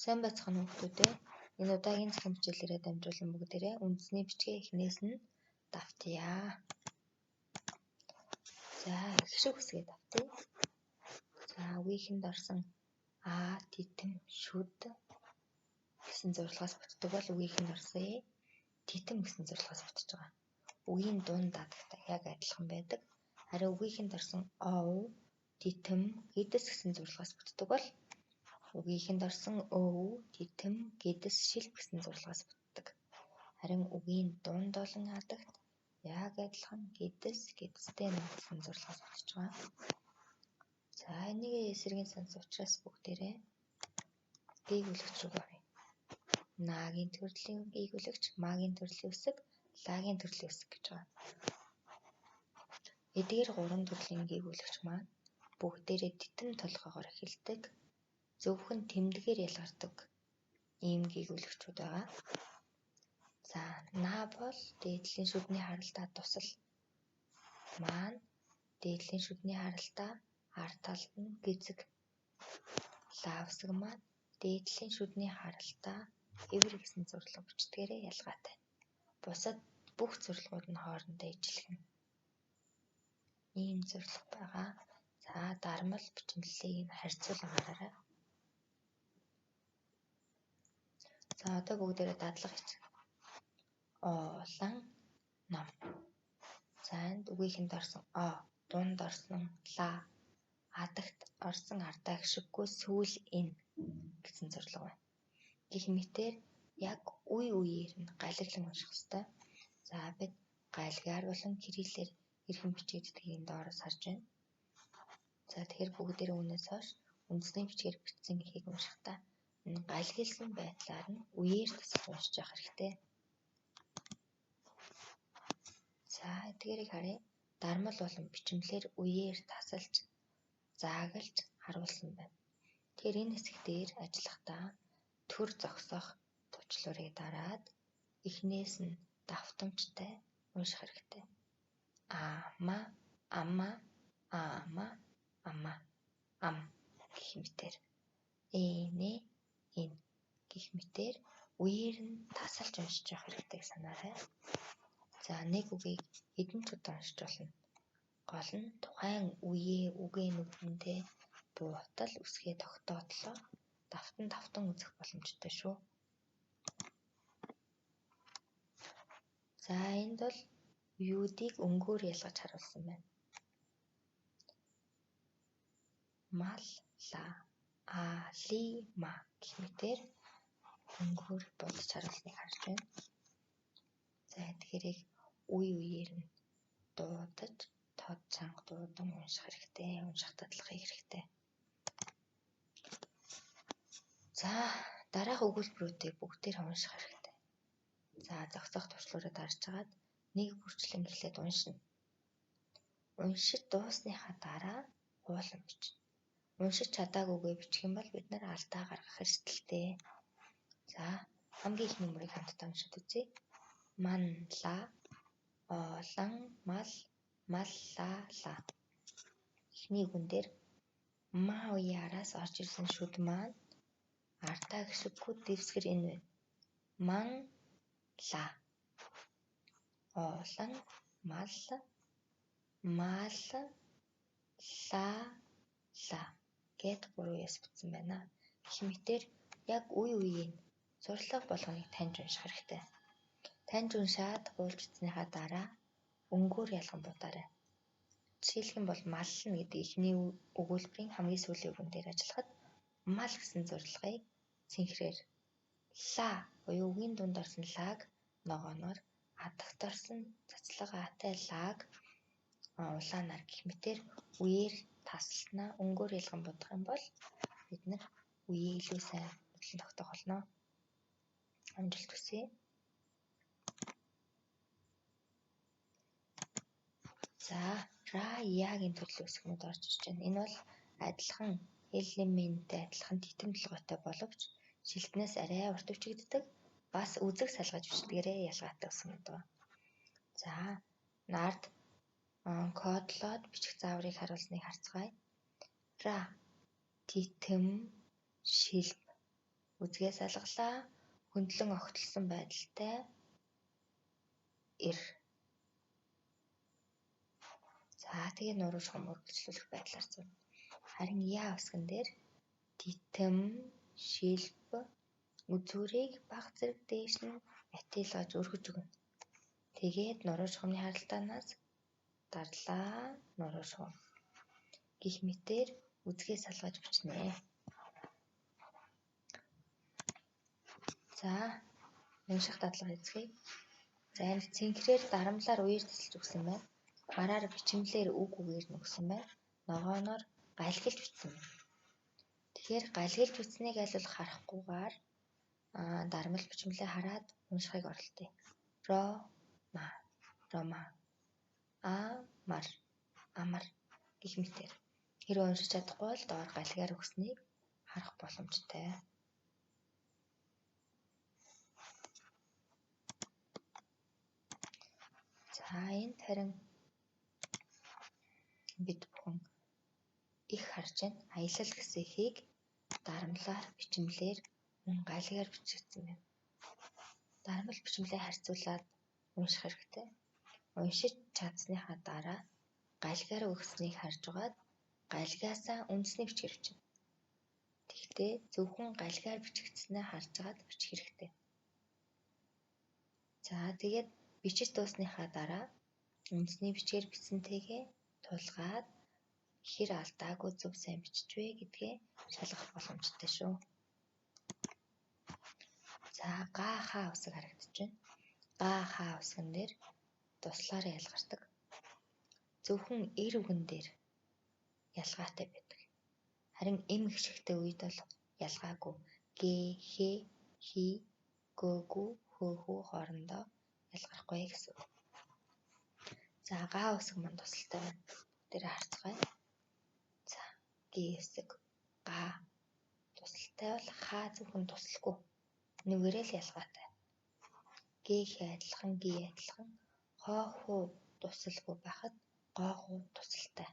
Сайн байцгаана уу хүмүүстээ. Энэ удаагийн зохион хичээлээрээ дамжуулан бүгдээрээ үндэсний бичгээ эхнээс нь давтъя. За, хшиг үсгээ давтъя. За, үгийнхэнд орсон а, титэм, шүд гэсэн зурлагаас бүтдэг бол үгийнхэнд орсон э, титэм гэсэн зурлагаас бүтэж байгаа. Үгийн дунд даатагтай яг адилхан байдаг. Харин үгийнхэнд орсон ов, титэм, гэдэс гэсэн зурлагаас бүтдэг бол үгийнхэнд орсон өв, титэм, гэдэс, шилп гэсэн зурлагаас бүтдэг. Харин үгийн дунд болон адагт яг адилхан гэдэс, гэдэстэй гэсэн зурлагаас бүтэж байгаа. За, энийг эсрэгийн санс учраас бүгдээрээ гийгүүлэгч рүү оръё. Наагийн төрлийн гийгүүлэгч, магийн төрлийн үсэг, лагийн төрлийн үсэг гэж байгаа. Эдгээр гурван төрлийн гийгүүлэгч маань бүгдээрээ титэм толгоогоор эхэлдэг. Зөвхөн тэмдгээр ялгардаг ийм гийгүүлэгчүүд байгаа. За, наа бол дээдлийн шүдний харалтаа тусал. Маань дээдлийн шүдний харалтаа ар талд нь гизэг. Лаа үсэг маань дээдлийн шүдний харалтаа эвэр гэсэн зурлага бичдгээрээ ялгаатай. Бусад бүх зурлагууд нь хоорондоо ижилхэн. Ийм зурлага байгаа. За, дармал бичмэллийг нь харьцуулан хараарай. За, одоо бүгдээрээ дадлага хийцгээе. Олан ном. За, энд үгийнхэнд орсон о, дунд орсон ла, адагт орсон ардаа гшиггүй сүүл н гэсэн зурлага байна. Гэх мэтээр яг үе үеэр нь галиглан унших ёстой. За, бид галигаар болон кириллээр хэрхэн бичигддгийг энэ доороос харж байна. За, тэгэхээр бүгдээрээ үүнээс хойш үндэсний бичгээр бичсэн ихийг уншихдаа энэ галигилсан байдлаар нь үеэр тасалж уншиж явах хэрэгтэй. За, эдгээрийг харъя. Дармал болон бичмлэр үеэр тасалж, заагалж харуулсан байна. Тэгэхээр энэ хэсэг дээр ажиллахдаа төр зогсоох товчлуурыг дараад эхнээс нь давтамжтай унших хэрэгтэй. Ама, ама, ама, ама, ам гэх мэтээр. Энэ, эн гэх мэтээр үеэр нь тасалж уншиж явах хэрэгтэй санаарай. За, нэг үгийг хэдэн ч удаа уншиж болно. Гол нь тухайн үеэ үгээ нүдэндээ буутал үсгээ тогтоотлоо давтан давтан үзэх боломжтой шүү. За, энд бол үеүүдийг өнгөөр ялгаж харуулсан байна. Мал, ла, а, ли, ма гэх мэтээр өнгөөр будаж харуулсныг харж байна. За, эдгээрийг үе үеэр нь дуудаж, тод чанга дуудан унших хэрэгтэй, унших дадлага хийх хэрэгтэй. За, дараах өгүүлбэрүүдийг бүгдээр унших хэрэгтэй. За, зогсоох товчлуураа дарж агаад нэг бүрчлэн эхлээд уншина. Уншиж дуусныхаа дараа хуулан бичнэ. Уншиж чадаагүйгээ бичих юм бол бид нар алдаа гаргах эрсдэлтэй. За, хамгийн эхний мөрийг хамтдаа уншиж үзье. Ман ла олон мал мал ла ла. Эхний үгэн дээр ма үеийн араас орж ирсэн шүд маань ардаа гшиггүй дэвсгэр энэ байна. Ман ла олон мал мал ла ла гэд гурван үеэс бүтсэн байна. Гэх мэтээр яг үе үеийн зурлага болгоныг таньж унших хэрэгтэй. Таньж уншаад хуулж үзснийхаа дараа өнгөөр ялган будаарай. Жишээлх юм бол маллна гэдэг эхний өгүүлбэрийн хамгийн сүүлийн үгэн дээр ажиллахад мал гэсэн зурлагыг цэнхрээр, ла буюу үгийн дунд орсон лаг ногооноор, адагт орсон цацлага атай лаг улаанаар гэх мэтээр үеэр тасалснаа өнгөөр ялган будах юм бол бид нар үеэ илүү сайн хөдлөн тогтоох болно. Амжилт хүсье. За, ра, ягийн төрлийн үсгнүүд орж ирж байна. Энэ бол адилхан элементтэй адилхан титэм толгойтой боловч шилтнээс арай урт бичигддэг. Бас үзэг салгаж бичдгээрээ ялгаатай үсгнүүд байгаа. За, нард кодлоод бичих зааврыг харуулсныг харцгаая. Ра, титэм, шилп. Үзгээ салгалаа. Хөндлөн огтлсон байдалтай эр. За тэгээ нуруу шугам үргэлжлүүлэх байдлаар зурна. Харин яа үсгэн дээр титэм, шилп, үзүүрийг баг зэрэг дээш нь атилгаж өргөж өгнө. Тэгээд нуруу шугамны харалтаанаас дарлаа нуруу шугам гэх мэтээр үзгээ салгаж бичнэ. За унших дадлага хийцгээе. За энэ цэнхрээр дарамлаар үеэр тасалж өгсөн байна. Мараар бичмлээр үг үгээр нь өгсөн байна. Ногооноор галгилж бичсэн байна. Тэгэхээр галгилж бичсэнийг аль болох харахгүйгээр дармал бичмлээ хараад уншихыг оролдъё. Ро ма рома амар амар гэх мэтээр. Хэрвээ уншиж чадахгүй бол доор галгаар өгснийг харах боломжтой. За энд харин бид бүхэн их харж байна. Аялал гэсэн ихийг дарамлаар бичмлээр мөн галгаар бичигдсэн байна. Дарамл бичмлээ харьцуулаад унших хэрэгтэй. Уншиж чадсныхаа дараа галгаар өгснийг харж байгаад галгаасаа үндэсний бичгээр бичнэ. Тэгэхдээ зөвхөн галгаар бичигдсэнээ харж байгаад бичих хэрэгтэй. За тэгээд бичиж дууссныхаа дараа үндэсний бичгээр бичсэнтэйгээ тулгаад хэр алдаагүй зөв сайн бичиж вэ гэдгээ шалгах боломжтой шүү. За га ха үсэг харагдаж байна. Га ха үсгэн дээр туслаар ялгардаг. Зөвхөн эр үгэн дээр ялгаатай байдаг. Харин эм гишгтэй үед бол ялгаагүй. Г, х, хи, г, гү, хө, хүү хоорондоо ялгархгүй гэсэн үг. За га үсэг мань тусалтай байна. Тэр харцгаая. За г үсэг га тусалтай бол ха зөвхөн туслахгүй. Нүгээрээ л ялгаатай. Г х адилхан, г адилхан, хо хуу тусалгүй байхад го хуу тусалтай.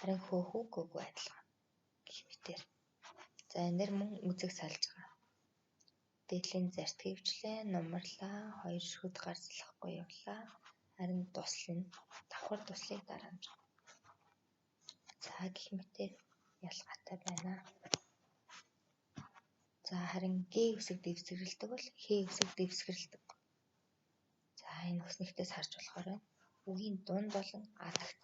Харин хөө хүү гүгүү адилхан гэх мэтээр. За энэ дэр мөн үзэг салж байгаа. Дээдлийн зартгийг бичлээ, нумарлаа, хоёр шүд гарцлахгүй явлаа. Харин тусал нь давхар туслыг дараамж. За гэх мэтээр ялгаатай байна. За харин г үсэг дэвсгэрэлдэг бол х үсэг дэвсгэрэлдэг. За энэ үснэгтээс харж болохоор байна. Үгийн дунд болон адагт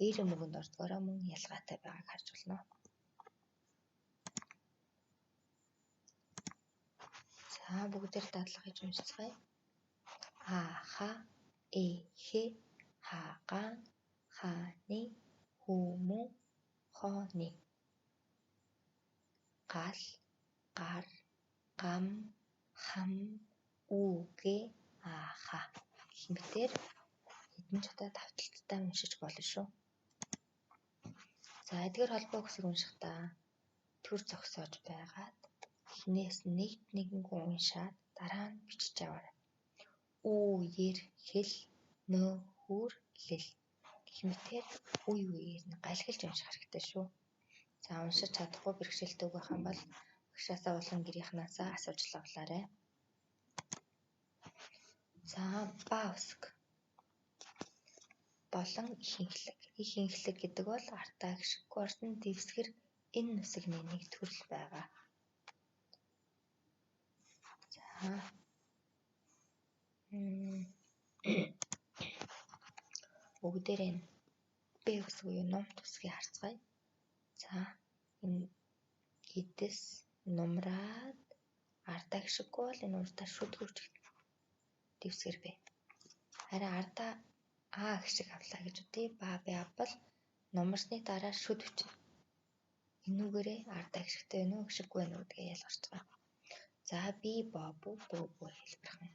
эр мөгөнд ордгоороо мөн ялгаатай байгааг харж байна. За бүгдээр дадлага хийж уншицгаая. А ха э хэ ха га ха ни хүү мүү хо ни. Гал гар гам хам үг а ха гэх мэтээр хэдэн ч удаа давталттай уншиж болно шүү. За эдгээр холбоо үгсийг уншихдаа төр зогсоож байгаад эхнээс нэг нэгэнгүү уншаад дараа нь бичиж аваарай. Ү ер хэл нө хүр лэл гэх мэтээр үе үеэр нь галгилж унших хэрэгтэй шүү. За уншиж чадахгүй бэрхшээлтэй байх юм бол багшаасаа болон гэрийнхнаасаа асууж лавлаарай. За ба үсэг болон ихэнхлэг. Ихэнхлэг гэдэг бол артаа гишггүй орсон дэвсгэр энэ үсэгний нэг төрөл байгаа. За бүгдээрээ энэ Б үсэг буюу нумт үсгийг харцгаая. За энэ эдэс нумраад ардаа гишггүй бол энэ урдаа шүдгүү бичигдэнэ. Дэвсгэр Б. Харин ардаа А гишиг авлаа гэж үзье. Ба Б авбал нумарсны дараа шүд бичнэ. Энүүгээрээ ардаа гишгтэй байна уу, гишггүй байна уу гэдгээ ялгарч байгаа. За би бо бу бөө бөө хэлбэрхэн.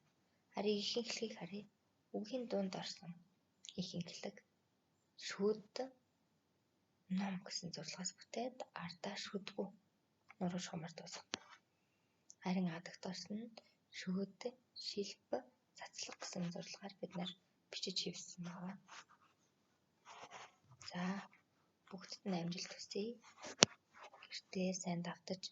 Харин ихэнхлэгийг харъя. Үгийн дунд орсон ихэнхлэг шүд ном гэсэн зурлагаас бүтээд ардаа шүдгүү нуруу шугамар дуусах. Харин адагт орсон нь шүд, шилп, цацлаг гэсэн зурлагаар бид нар бичиж хэвшсэн байгаа. За бүгдд нь амжилт хүсье. Гэртээ сайн давтаж